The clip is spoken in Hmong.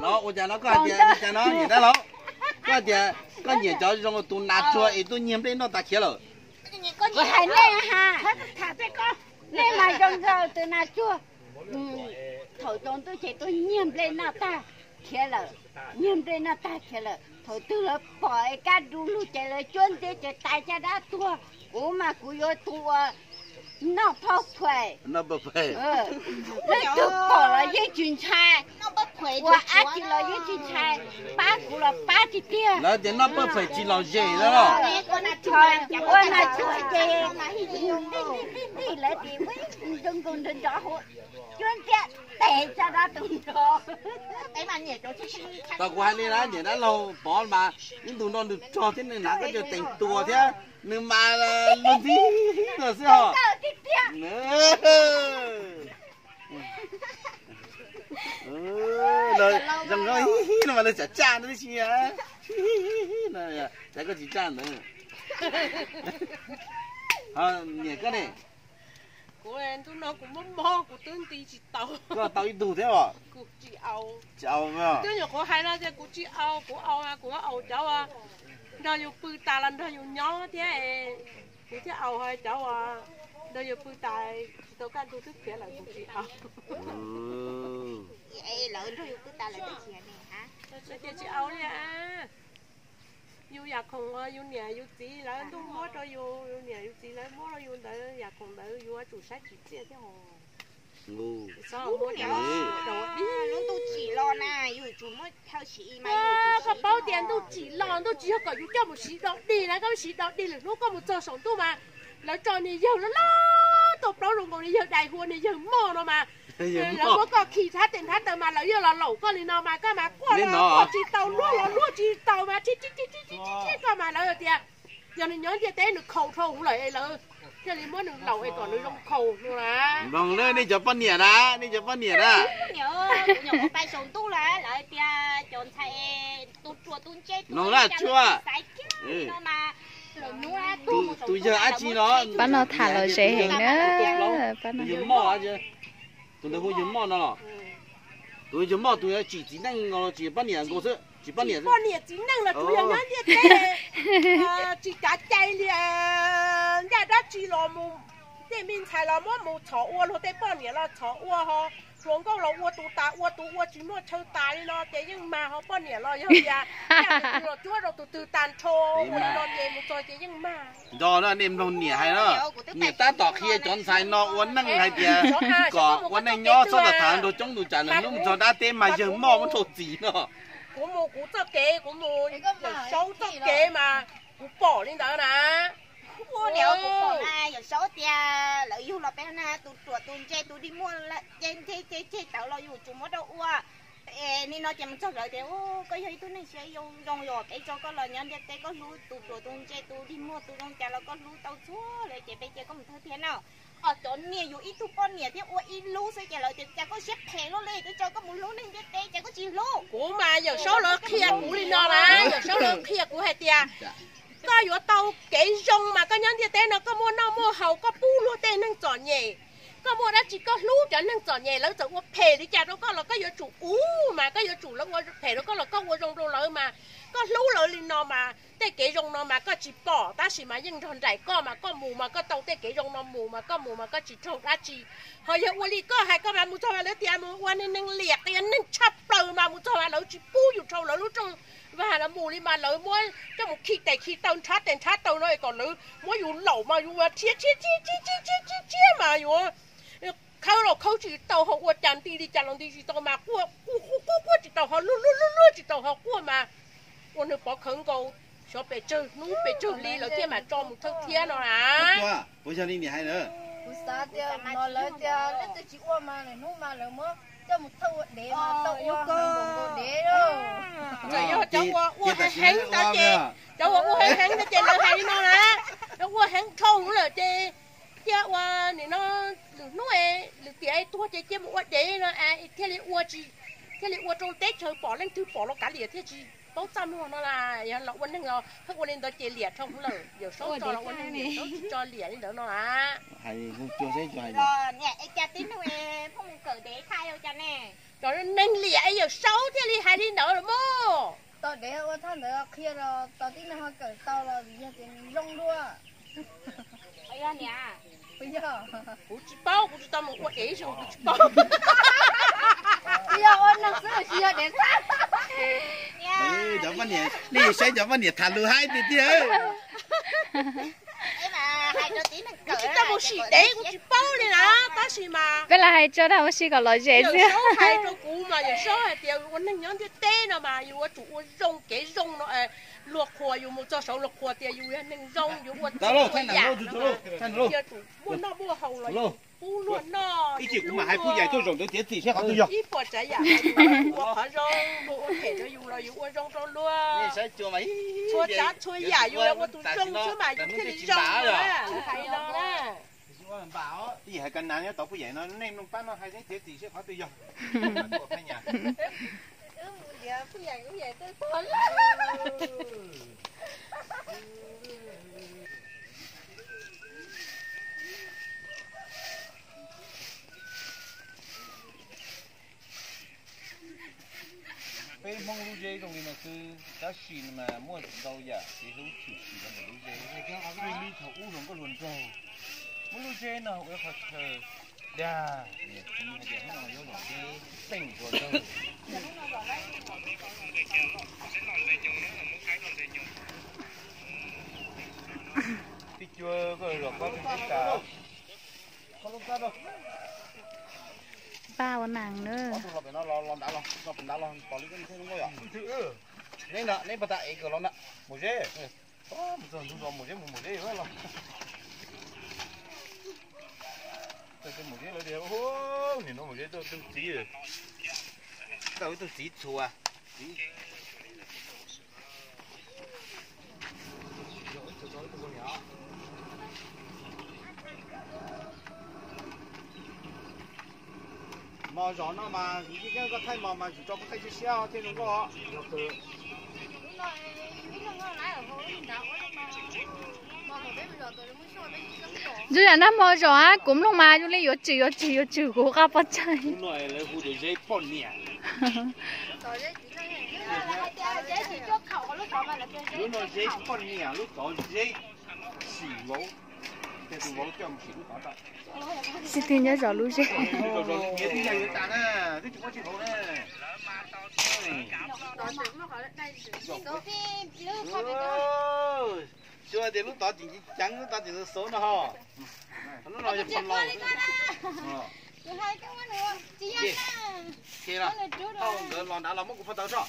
Ua cas no koj hais tias li cas no niam dab laug? Koj hais tias koj nyiam cov zoo tus nas tsuag es tuaj nyiag nplej noj tas khiav lawm. Kuv hais nej ha, nej mas zoo nkauj tus nas tsuag. Thaum tsaus ntuj ces tuaj nyiag nplej noj tag khiav lawm, nyiag nplej noj tag khiav lawm. Thaum twg lawv pom es kab du lug ces lawv cuab ntxiab ces tais caj dab tuag. Kuv mas kuv yuav tus uas noj pawg phem, leej twg pom los yeej tsis ntshai, ua dab tsi los yeej tsis ntshai, pab kuv los pab tiag tiag. Lawv tias noj pawg phem tsis lom zem na los. Ua nas tsuag ces lawv tias zoo nkaus nrov nrov hauv, cuab ntxiab tes tsa dab tus nrov. Tau kuv hais li na, niam dab laug Pov mas ib ntus nrog nws rog thiab nws hnav koj cov teem tuas thiab nws mas luag ntxhi no xwb os. Zoo no mas lawv tsam tsaj ntawd tib si, cas koj tsis tsaj ntawd. Niam koj ne? Kuv ntuj no kuv mob mob kuv twb nti tsis tau. Koj tau ib tug thiab os? Kuv tsis au. Tsis au. Twb nyuam qhuav hais no tias kuv tsis au, kuv au mas kuv au cov uas nrog yus pw tas los nrog yus nyob thiab. Kuv thiaj au, cov uas nrog yus pw tas tsis tau kaj ntug twb khiav lawm kuv tsis au. Lawv nrog yus pw tas lawm twb khiav ne. Tias tsis au li. Yus yam khoom uas yus niam yus txiv lawv ntuj muab rau yus, yus niam yus txiv lawv muab rau yus ntawd, yam khoom ntawd yuav tsum saib tsim txiaj thiab os. Lub ntuj tsim los na, yus tsum muab thawj siv mas. Koj paub tias ntuj tsim los ntuj tsis yog kom yus coj mus siv do dig na, koj siv do dig lwm hnub koj mus txog saum ntuj mas lawv tso niag yawg loj loj tuaj plaub zoo nkaus niag yawg dais hua niag yawg moj no mas. Lawv muab koj khi nthab tes nthab taw mas lawv yeej los laum koj li no mas koj mas quaj los quaj tsis tau, luag los luag tsis tau mas tsis tsis tsis tsis tsis koj mas lawv tias yog nws nyob ntiaj teb nws khaus dhau hauv lawm es lawv thiaj li muab nws laum es kom nws zoo khaus no na. Mloog na nej cov poj niam na, nej cov poj niam na. Kuv nyuam qhuav pais saum ntuj lawm lawv tias cov ntxhais tus ruam tus ntse tus no mas. Tus yawg dab tsi no? Pab no tham lom zem heev na. Tus yawg moj, tus ntawd hu yawg moj no los? Tus yawg moj tus tsim txiv neej los tsis poj niam nkaus xwb? Tsis poj niam, poj niam txiv neej los tsuas yog nyob ntiaj teb, tsis kav cai li. Ncaj dab tsi los mus, tej me ntxhais los muab mus txhom ua, luag tej poj niam los txhom ua ho, hluas nkauj los ua tus tas ua tus ua tsis muaj chaw tas li no ces yeej mag ho. Poj niam los yog tias los cuab rau tus twg tag nrho ua li no ces mus txog ces yeej mag. Nco na, nej mloog niam hais na, niam tab tom qhia cov ntxhais no ua neej hais tias kom ua neej nyob txhob tham nrog coob tus tsam lwm hnub mus txog dab teb mas yawg moj muab rau txim no. Kuv mus kuv txoj kev, kuv mus Yawm Saub txoj kev mas kuv pom li ntawd na. Ua niam kuv pom na, Yawm Saub tias lawv yug los peb na, tus ruam tus ntse tus dig muag ces ntshe ces tseg tawv los yus tsuas muab rau ua. Es nim no ces mus txog lawv tias koj yog ib tug neeg siab zoo zoo, yog peb tso koj los nyob ntiaj teb koj hlub tus ruam tus ntse tus dig muag tus zoo cas los koj hlub tau txhua lawm ces peb cia koj mus thawj thiab na. Os, cov niag yus ib tug poj niam thiab ua ib lub xwb ces lawv tias cas koj siab phem luaj li, twb tso koj mus hlub neeg ntiaj teb ces koj tsis hlub. Kuv mas Yawm Saub lawv qhia kuv li no na, Yawm Saub lawv qhia kuv hais tias koj yuav tau kev zoo mas koj nyob ntiaj teb no koj muaj noj muaj haus, koj pub luag tej neeg txom nyem, koj muaj dab tsi koj hlub cov neeg txom nyem, lawv txawm ua phem li cas rau koj los koj yuav tsum uv mas koj yuav tsum, lawv ua phem rau koj los koj ua zoo rau lawv mas, koj hlub lawv li no mas tej kev zoo no mas koj tsis pom, tab sis mas yeej nrog nraim koj mas koj mus mas koj tau tej kev zoo no mus mas koj mus mas koj tsis raug dab tsi. Ho yog ua li koj hais koj mas mus txog mas lawv tias mus ua neeg liam qias neeg tshaj plaws mas mus txog mas lawv tsis pub yus dhau lawv lub rooj vag los mus li mas lawv muab coj mus khi tes khi taw nrhab tes nrhab taw no es kom lawv muab yus laum mas yus ua rhiab rhiab rhiab rhiab rhiab mas yuav khawb los khawb tsis tau, ho ua cas nti li cas los nti tsis tau mas quaj quaj quaj quaj tsis tau, ho luag luag luag luag tsis tau, ho quaj mas ua neeg pov khawv nkaus, xyov pes tsawg hnub pes tsawg hli lawv thiaj mam tso mus thawj thiab no na. Puas yog li niam hais na? Kuv xav tias no lawv tias leej twg tsis ua mas lwm hnub mas lawv muab coj mus thawj ua dev mas tau ua nkaus dev lauj. Txawm yog cov uas ua heev heev ntawd ces, cov uas ua heev heev ntawd ces lawv hais li no na, cov ua heev dhau lawm ces cia ua nim no lwm hnub lwm tiam tuag ces cia mus ua dev no thiaj li ua tsis, thiaj li ua rau teb chaws pom leej twg pom los kav liam thiaj tsis Paub txaj muag no las, yog los ua neeg los pheej ua li ntawd ces liam dhau lawm. Yawm Saub tso los ua neeg, Yawm Saub tsis tso liam li ntawd no las. Hais hu cuag seb, niam, es cas tib neeg pheej mus kawm dev thaj cas ne? Cov neeg liam es Yawm Saub thiaj li hais li ntawd los mas. Tau dev ua thaj ntawd qhia los tau tib neeg ho kawm tau los vim yog tias nws zoo dua. Kuv tsis paub, kuv tsis tau mus ua dev zoo, kuv tsis paub. Tsis yog ua neeg xwb, tsis yog dev thaj. Cov poj niam, nej saib cov poj niam tham lus haib tiag tiag. Kuv tsis tau mus sim dev, kuv tsis paub li na, tab sis mas peb los hais tso rau ua si kom lom zem xwb. Yawm Saub hais rau kuv mas Yawm Saub hais tias ua neeg nyob ntiaj teb no mas yus yuav tsum ua zoo kev zoo no. Luag qhuas yus mus txog saud luag qhuas tias yus yog neeg zoo, yus ua txhua yam, yus yuav tsum muaj noj muaj haus los yus pub luag noj, ib chim kuv mam hais pub yam tuaj zaum ntawd tiav txim seb qhov twg yog. Ib puas tsav yam, ua qhov zoo, luag ua phem rau yus los yus ua zoo rau luag. Txhua tsav txhua yam yus yuav ua tus zoo xwb mas yus thiaj li zoo na, lawv hais li no na. Ib yam hais ka nas nyob tod pub yam no, nej mloog pab no hais seb tiav txim seb qhov twg yog. Peb Hmoob lub zeb zoo li no xwb, tab sis mas muaj ntau yam kev hlub tshwm sim rau ntawm lub zeb. Txij li thaum ub hluas nkauj hluas nraug, muaj lub zeb no ua ib qho chaw dag, niam txiv hais tias hnub no yuav zom zeb xeej hluas nraug. Tij Cua, koj zom koj zeb tas. Paj ua neeg na. Neb pag tas es kawm los ntawm mus zeb. Mus txog ntug zos mus zeb, mus mus zeb los. Mus zeb lawv tias, nim no mus zeb tau tus txiv, tau tus txiv txhua. Mos zos no mas yeej yeej koj thaij mos mas tsis tso koj thaij siab siab thiaj zoo nkauj. Ntxwv yam nag hmo zos kuv mloog mas zoo li yuav tswm yuav tswm yuav tswm kuv qaj pov tsaig. Lub no zeb poj niam, lub tod zeb sim vauv, tej tus vauv coj mus sim lub tod tau. Sib tw nyob zov lub zeb. Niam twb yog yuav tas na, twb tsis muab tsis hauv na. Xyov tias lub tod tseem ceev, lub tod tseem xauv no ho. Lub no yog pha laus. Ces nkawd los nrad los muab kuv phau taws tso.